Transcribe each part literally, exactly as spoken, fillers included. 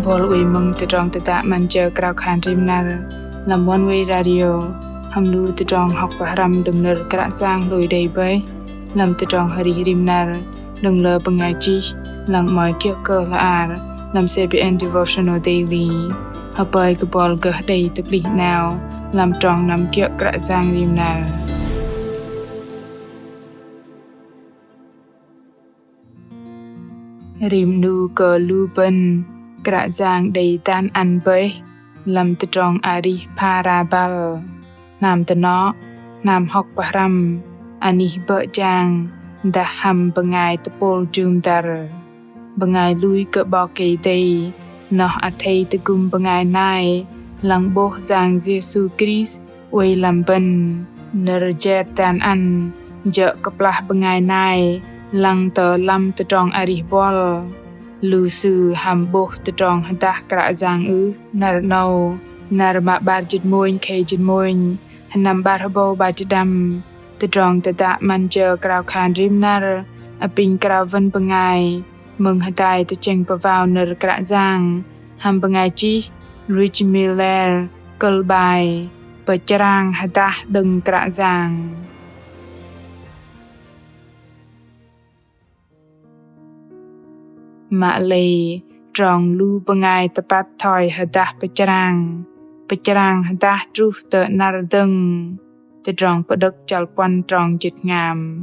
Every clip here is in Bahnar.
Bol wei mơ̆ng tơdrong tơdă 'Măn Jơ Krao Khan Rim Năr lăm One Way Radio hăm lu tơdrong hŏk pơhrăm đơ̆ng nơ̆r Kră Yang hlôi đei bơih lăm tơdrong arih rim năr đơ̆ng lơ bơngai chih lăng 'mơ̆i kiơ̆ kơ hla ar lăm C B N Devotional Daily. Hơpơi kơ bol gơh đei tơplih 'nao lăm trong năm kiơ̆ Kră Yang rim năr. Rim 'nu kơ lu bơ̆n, Kră Yang đei dan ăn bơih lăm tơdrong arih phara băl. Hnam tơnŏ, hnam hŏk pơhrăm, anih bơ̆ jang dah hăm bơngai tơpôl jŭm dăr. Bơngai lui kơ 'Bok Kei-Dei noh athei tơgŭm bơngai nai lăng 'bôh Yang Yêsu Krist oei lăm bơ̆n. Nơ̆r jet dan ăn jơ̆ kơplah bơngai nai lăng tơ lăm tơdrong arih bol, lu sư hăm 'bôh tơdrong hơdah Kră Yang ưh? Năr 'nâu, năr mă 'bar jĭt mônh khei jĭt mônh, sơnăm 'bar hơbâu 'bar jĭt đăm, tơdrong tơdă 'Măn Jơ Krao Khan Rim Năr apinh krao wơ̆n bơngai mơ̆ng hơdai tơchĕng pơwao nơ̆r Kră Yang hăm bơngai chih Rich Miller, kơ̆l 'bai Pơchrang hơdah đơ̆ng Kră Yang. Mă lei trong lu bơngai tơpăt thoi hơdah pơchrang, pơchrang hơdah truh tơ 'năr dơ̆ng. Tơdrong Pơđơ̆k chăl puăn trong jĭt hngam.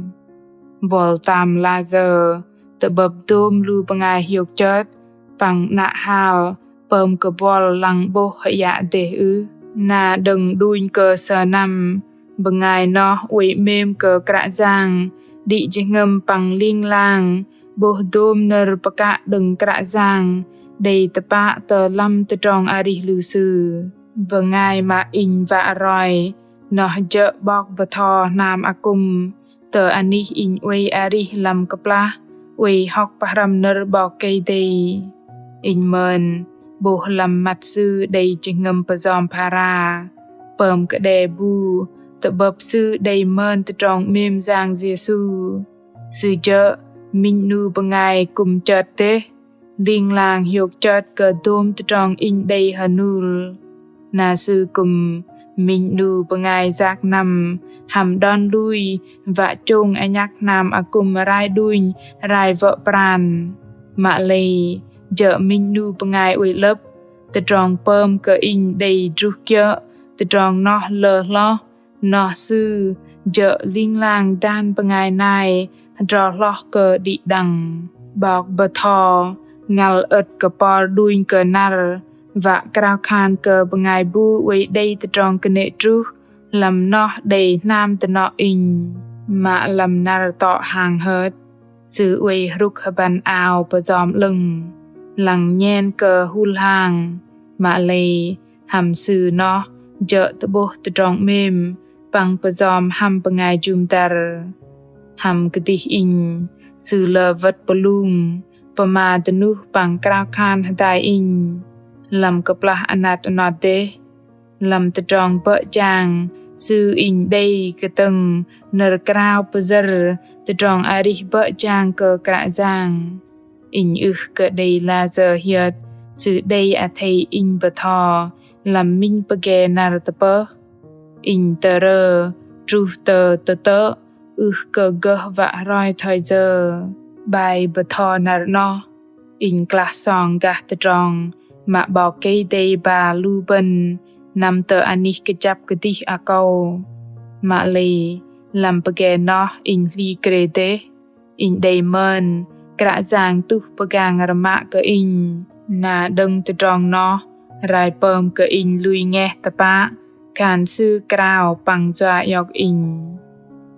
Bol tam layơ tơ'bơ̆p dôm lu bơngai hiôk chơt păng 'nă hal pơm kơ bol lăng 'bôh hơyă dêh ưh? Na đơ̆ng đunh kơ sơnăm, bơngai noh oei 'mêm kơ Kră Yang đĭ jơhngơ̆m păng ling lang 'bôh dôm nơ̆r pơkă đơ̆ng Kră Yang đei tơpă tơ lăm tơdrong arih lu sư. Bơngai mă inh wă roi noh jơ̆ 'bok bơtho hnam akŭm tơ anih inh oei arih lăm kơplah oei hŏk pơhrăm nơ̆r 'Bok Kei-Dei. Inh mơn 'bôh lăm măt sư đei jơhngơ̆m pơyom phara, pơm kơ đe bu tơ'bơ̆p sư đei mơn tơdrong 'mêm Yang Yêsu. Sư jơ̆ minh 'nu bơngai kư̆m chơt dêh, ling lang hiôk chơt kơ dôm tơdrong inh đei hơnul. Na sư kư̆m minh 'nu bơngai yak năm hăm đon lui wă chông anhăk hnam akŭm rai đunh rai wơ̆ pran. Mă lei jơ̆ minh 'nu bơngai oei 'lơ̆p, tơdrong pơm kơ inh đei druh kiơ̆ tơdrong noh lơ hloh, noh sư jơ̆ ling lang dan bơngai nai hơdrol hloh kơ đĭ đăng. 'Bok bơtho ngăl ơ̆t kơ por đunh kơ năr wă krao khan kơ bơngai bu oei đei tơdrong kơnê̆ truh lăm noh đei hnam tơnŏ inh. Mă lăm năr tŏ hang hơt, sư oei hrŭk hơbăn ao pơyom 'lơ̆ng, lăng nhen kơ hŭl hang. Mă lei hăm sư noh jơ̆ tơ'bôh tơdrong 'mêm păng pơyom hăm bơngai jŭm dăr. Hăm kơdih inh, sư lơ wơ̆t pơlung, pơma dơnuh păng krao khan hơdai inh. Lăm kơplah anat anot dêh, lăm tơdrong bơ̆ jang sư inh đei kơtơ̆ng nơ̆r krao pơyơ̆r tơdrong arih bơ̆ jang kơ Kră Yang. Inh ưh kơ đei layơ hiơt sư đei athei inh bơtho lăm minh pơge năr tơpơh. Inh tơrơ truh tơ tơtơ̆ ưh kơ gơh wă hroi thoi yơ. 'Bai bơtho năr 'noh, inh klah song gah tơdrong mă 'Bok Kei-Dei ba lu bơ̆n năm tơ anih kơjăp kơdih akâu. Mă lei lăm pơge noh inh hli krê dêh. Inh đei mơn Kră Yang tuh pơgang rơmă kơ inh. Na đơ̆ng tơdrong noh rai pơm kơ inh lui ngeh tơpă khan Sư krao păng yua iŏk inh.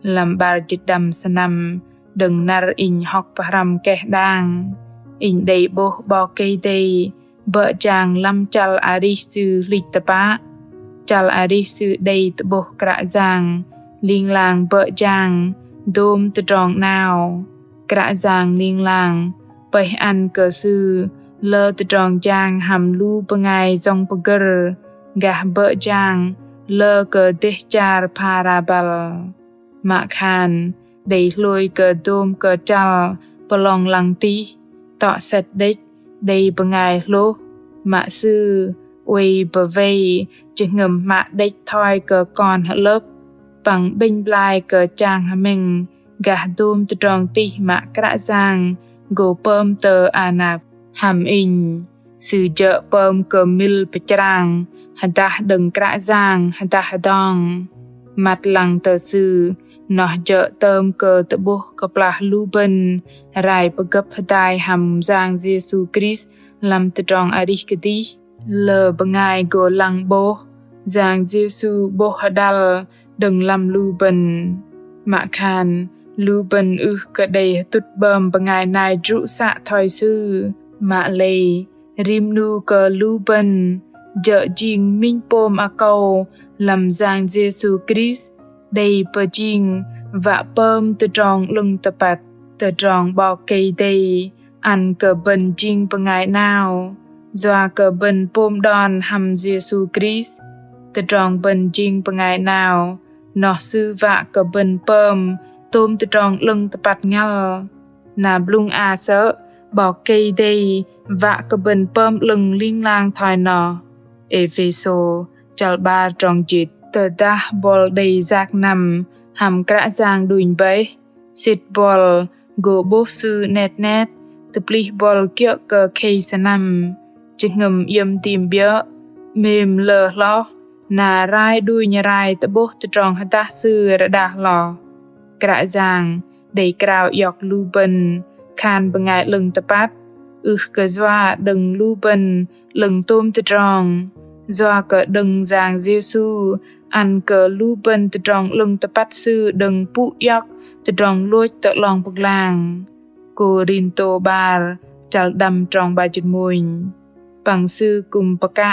Lăm 'bar jĭt đăm sơnăm đơ̆ng năr inh hŏk pơhrăm keh đang, inh đei 'bôh 'Bok Kei-Dei bơ̆ jang lăm chăl arih Sư hlĭch tơpă. Chăl arih Sư đei tơ'bôh Kră Yang ling lang bơ̆ jang dôm tơdrong 'nao. Kră Yang ling lang pơih ăn kơ Sư lơ tơdrong jang hăm lu bơngai yŏng pơgơ̆r gah bơ̆ jang lơ kơ dêh char phara băl. Mă khan đei hlôi kơ dôm kơ chăl pơlong lăng tih, tŏ sĕt đĕch, đei bơngai hlôh, Mă Sư oei bơwei jơhngơ̆m hmă đĕch thoi kơ kon hơ'lơ̆p păng 'bĕnh blai kơ chang hmĕng gah dôm tơdrong tih mă Kră Yang gô pơm tơ anăp. Hăm inh, Sư jơ̆ pơm kơ mĭl pơchrang hơdah đơ̆ng Kră Yang hơdah hơdong. Măt lăng tơ Sư, noh jơ̆ tơm kơ tơ'bôh kơplah lu bơ̆n rai pơgơ̆p hơdai hăm Yang Yêsu Krist lăm tơdrong arih kơdih. Lơ bơngai gô lăng 'bôh, Yang Yêsu 'bôh hơdăl đơ̆ng lăm lu bơ̆n. Mă khan, lu bơ̆n ưh kơ đei hơtŭt 'bơm bơngai nai jrŭ să thoi Sư. Mă lei, rim 'nu kơ lu bơ̆n jơ̆ jing minh pôm akâu lăm Yang Yêsu Krist, đei pơjing wă pơm tơdrong 'lơ̆ng tơpăt. Tơdrong 'Bok Kei-Dei ăn kơ bơ̆n jing bơngai 'nao, yua kơ bơ̆n pôm đon hăm Yêsu Krist. Tơdrong bơ̆n jing bơngai 'nao, noh Sư wă kơ bơ̆n pơm tôm tơdrong 'lơ̆ng tơpăt ngăl. Na blŭng a sơ̆, 'Bok Kei-Dei wă kơ bơ̆n pơm 'lơ̆ng ling lang thoi noh. Êphêsô chăl 'bar trong jĭt. Tơdah buăl đei yak năm hăm Kră Yang đunh bơih, sĭt buăl gô 'bôh Sư 'net 'net, tơplih buăl kiơ̆ kơ khei sơnăm, jơhngơ̆m iĕm dim 'biơ̆, 'mêm lơ hloh, na rai đunh rai tơ'bôh tơdrong hơdah Sư rơđah hloh. Kră Yang đei krao iŏk lu bơ̆n khan bơngai 'lơ̆ng tơpăt, ưh kơ yua đơ̆ng lu bơ̆n 'lơ̆ng tôm tơdrong, yua kơ đơ̆ng Yang Yêsu ăn kơ lu bơ̆n tơdrong 'lơ̆ng tơpăt Sư đơ̆ng pŭ iŏk tơdrong lôch tơ 'long pơglang. Kôrintô 'bar chăl đăm trong 'bar jĭt mônh. Păng Sư kư̆m pơkă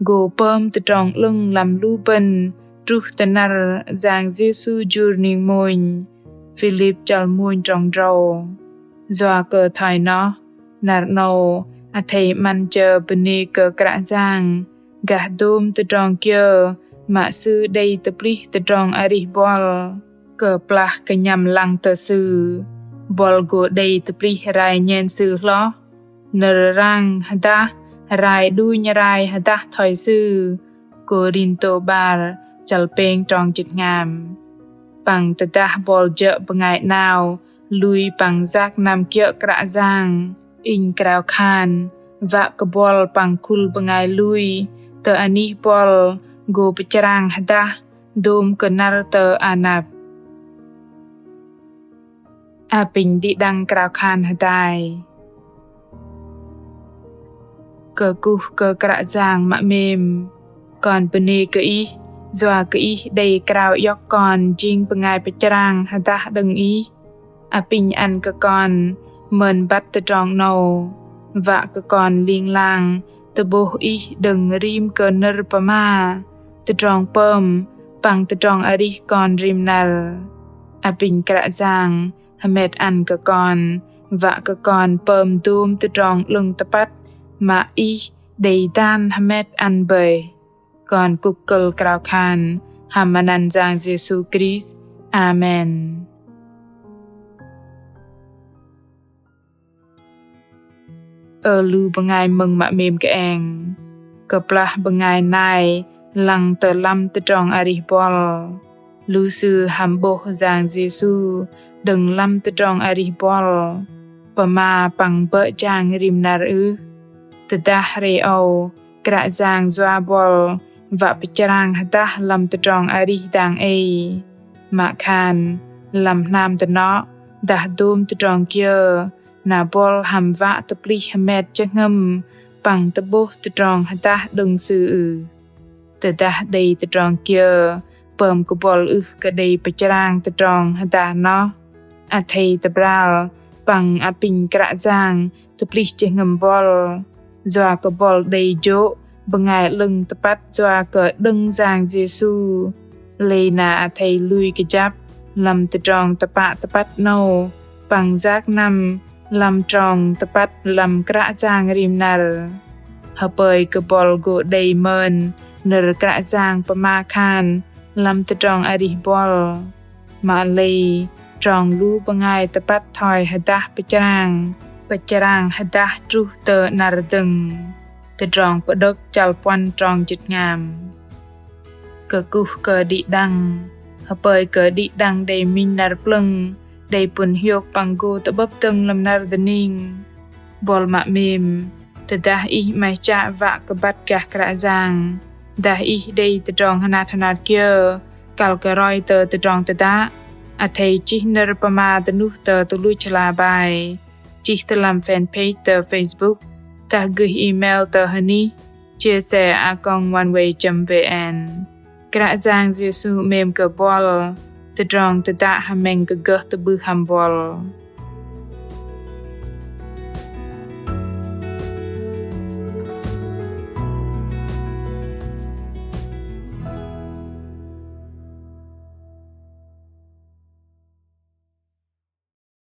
gô pơm tơdrong 'lơ̆ng lăm lu bơ̆n truh tơ năr Yang Yêsu jur ning mônh. Philip chăl mônh trong drâu. Yua kơ thoi noh, năr 'nâu athei 'măn jơ bơnê kơ Kră Yang gah dôm tơdrong kiơ mă Sư đei tơplih tơdrong arih buăl. Kơplah kơnhăm lăng tơ Sư, buăl gô đei tơplih rai nhen Sư hloh, nơ̆r rang hơdah rai đunh rai hơdah thoi Sư. Kôrintô 'bar chăl pêng trong jĭt hngam. Păng tơdah buăl jơ̆ bơngai 'nao lui păng yak năm kiơ̆ Kră Yang, inh krao khan wă kơ buăl păng khul bơngai lui tơ anih buăl gô pơchrang hơdah dôm kơ năr tơ anăp. Apinh đĭ đăng krao khan hơdai. Kơkuh kơ Kră Yang mă 'mêm. Kon bơnê kơ Ih, yua kơ Ih đei krao iŏk kon jing bơngai pơchrang hơdah đơ̆ng Ih. Apinh ăn kơ kon mơn băt tơdrong 'nâu, wă kơ kon ling lang tơ'bôh Ih đơ̆ng rim kơ nơ̆r pơma, tơdrong pơm, păng tơdrong arih kon rim năr. Apinh Kră Yang hơmet ăn kơ kon, wă kơ kon pơm dôm tơdrong 'lơ̆ng tơpăt mă Ih đei dan hơmet ăn bơih. Kon kŭk kơ̆l krao khan hăm anăn Yang Yêsu Krist. Amen. Ơ lu bơngai mơ̆ng mă 'mêm kơeng. Kơplah bơngai nai lăng tơ lăm tơdrong arih buăl, lu sư hăm 'bôh Yang Yêsu đơ̆ng lăm tơdrong arih buăl pơma păng bơ̆ jang rim năr ưh? Tơdah hrei âu, Kră Yang yua buăl wă pơchrang hơdah lăm tơdrong arih dang ei. Mă khan lăm hnam dơnŏ dah dôm tơdrong kiơ, na buăl hăm wă tơplih hơmet jơhngơ̆m păng tơ'bôh tơdrong hơdah đơ̆ng Sư ưh? Tơdah đei tơdrong kiơ pơm kơ buăl ưh kơ đei pơchrang tơdrong hơdah noh, athei tơbral păng apinh Kră Yang tơplih jơhngơ̆m buăl. Yua kơ buăl đei jô̆ bơngai 'lơ̆ng tơpăt yua kơ đơ̆ng Yang Yêsu. Lei na athei lui kơjăp lăm tơdrong tơpă tơpăt 'nâu păng yak năm lăm trong tơpăt lăm Kră Yang rim năr. Hơpơi kơ buăl gô đei mơn nơ̆r Kră Yang pơma khan lăm tơdrong arih buăl. Mă lei trong lu bơngai tơpăt thoi hơdah pơchrang, pơchrang hơdah truh tơ 'năr dơ̆ng. tơdrong Pơđơ̆k chăl puăn trong jĭt hngam. Kơkuh kơ đĭ đăng, hơpơi kơ đĭ đăng đei minh năr plơ̆ng, đei pŭn hiôk păng gô tơ'bơ̆p dơ̆ng lăm năr dơning. Buăl mă 'mêm, tơdah ih 'maih chă wă kơ băt gah Kră Yang, dah ih đei tơdrong hơnat hơnat kiơ, kăl kơ roi tơ tơdrong tơdă, athei chih nơ̆r pơma dơnuh tơ tơluch hla bơar, chih tơ lăm fanpage tơ Facebook, dah gơih email tơ hơnih chia sẻ a còng oneway chấm vn. Kră Yang Yêsu 'mêm kơ buăl, tơdrong tơdă hơmĕng kơ gơh tơ'bưh hăm buăl.